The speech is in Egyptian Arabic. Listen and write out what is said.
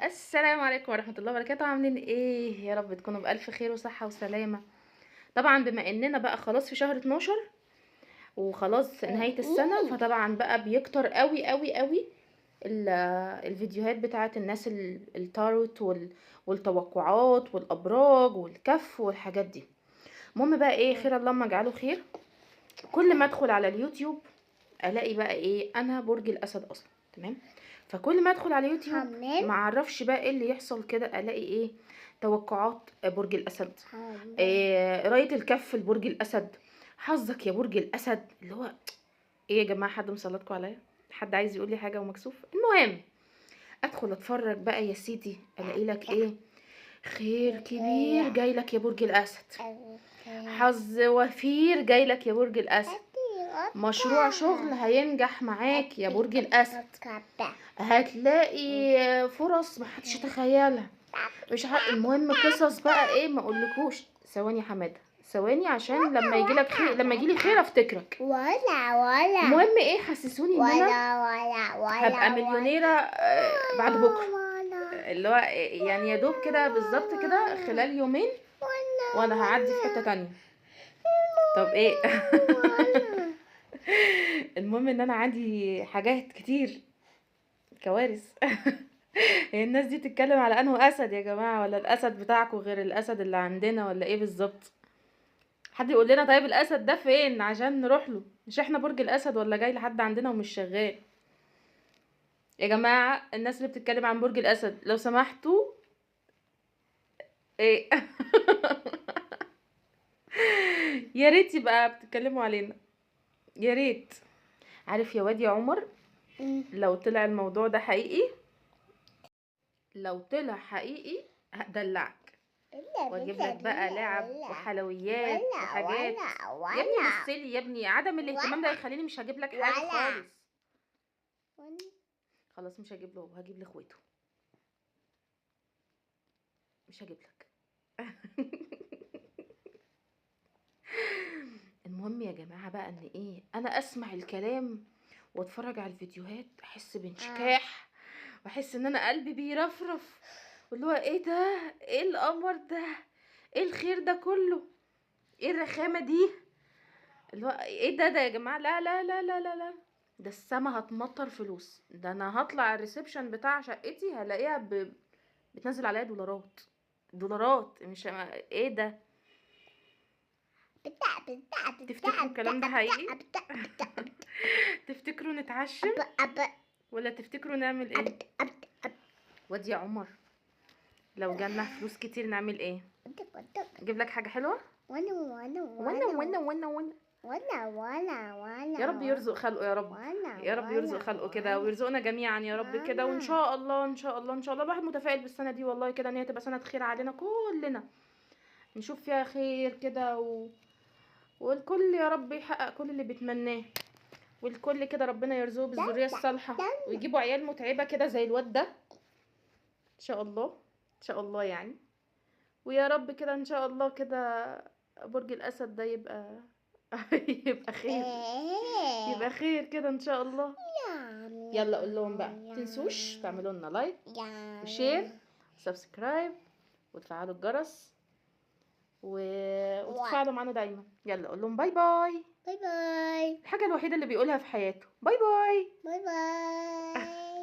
السلام عليكم ورحمة الله وبركاته. عاملين ايه؟ يا رب تكونوا بألف خير وصحة وسلامة. طبعا بما اننا بقى خلاص في شهر 12 وخلاص نهاية السنة، فطبعا بقى بيكتر قوي قوي قوي الفيديوهات بتاعت الناس التاروت والتوقعات والأبراج والكف والحاجات دي. المهم بقى ايه، خير اللهم اجعله خير. كل ما ادخل على اليوتيوب الاقي بقى ايه، انا برج الاسد اصلا، تمام؟ فكل ما ادخل على اليوتيوب ما اعرفش بقى ايه اللي يحصل كده، الاقي ايه، توقعات برج الاسد، قرايه الكف لبرج الاسد، حظك يا برج الاسد، اللي هو ايه يا جماعة، حد مسلطكم عليا؟ حد عايز يقول لي حاجة ومكسوف؟ المهم ادخل اتفرج بقى يا سيدي، الاقي لك ايه، خير كبير جاي لك يا برج الاسد، حظ وفير جاي لك يا برج الاسد، مشروع شغل هينجح معاك يا برج الاسد، هتلاقي فرص ما حدش يتخيلها، مش عارف. المهم قصص بقى ايه ما اقولكوش. ثواني يا حمادة، ثواني، عشان لما يجي لك خير، لما يجي لي خير افتكرك. ولا المهم ايه، حسسوني ان انا ولا هبقى مليونيره بعد بكره، اللي هو يعني يا دوب كده بالظبط كده خلال يومين وانا هعدي في حتة تانية. طب ايه؟ المهم ان انا عندي حاجات كتير، كوارث. هي الناس دي بتتكلم على انه اسد يا جماعة، ولا الاسد بتاعكم غير الاسد اللي عندنا، ولا ايه بالظبط؟ حد يقول لنا طيب الاسد ده فين عشان نروح له؟ مش احنا برج الاسد، ولا جاي لحد عندنا ومش شغال؟ يا جماعة الناس اللي بتتكلم عن برج الاسد لو سمحتوا ايه؟ يا ريت يبقى بتتكلموا علينا، يا ريت. عارف يا واد يا عمر، لو طلع الموضوع ده حقيقي، لو طلع حقيقي هدلعك واجيب لك بقى لعب وحلويات وحاجات. يا ابني بصلي يا ابني، عدم الاهتمام ده هيخليني مش هجيب لك حاجة خالص. خلاص مش هجيب له، هجيب لاخواته، مش هجيب لك. المهم يا جماعة بقى ان ايه، انا اسمع الكلام واتفرج على الفيديوهات احس بانشكاح، واحس ان انا قلبي بيرفرف، واللي هو ايه ده، ايه القمر ده، ايه الخير ده كله، ايه الرخامه دي، اللي هو ايه ده يا جماعة، لا لا لا لا لا لا، ده السما هتمطر فلوس، ده انا هطلع ال reception بتاع شقتي هلاقيها بتنزل عليا دولارات دولارات، مش ايه ده. تفتكروا الكلام ده حقيقي؟ تفتكروا نتعشم ولا تفتكروا نعمل ايه؟ واد يا عمر لو جالنا فلوس كتير نعمل ايه؟ اجيب لك حاجة حلوة؟ وانا وانا وانا وانا وانا وانا وانا وانا يا رب يرزق خلقه، يا رب يا رب يرزق خلقه كده ويرزقنا جميعا يا رب كده. وان شاء الله ان شاء الله ان شاء الله الواحد متفائل بالسنة دي والله كده، ان هي تبقى سنة خير علينا كلنا، نشوف فيها خير كده والكل يا رب يحقق كل اللي بيتمناه، والكل كده ربنا يرزقه بالذريه الصالحة ويجيبوا عيال متعبة كده زي الواد ده ان شاء الله، ان شاء الله يعني. ويا رب كده ان شاء الله كده برج الاسد ده يبقى يبقى خير، يبقى خير كده ان شاء الله. يلا قول لهم بقى تنسوش تعملوا لنا like و share و subscribe وتفعلوا الجرس وتتفاعلوا معانا دايما. يلا قول لهم bye bye. bye bye. الحاجة الوحيدة اللي بيقولها في حياته bye bye. bye bye.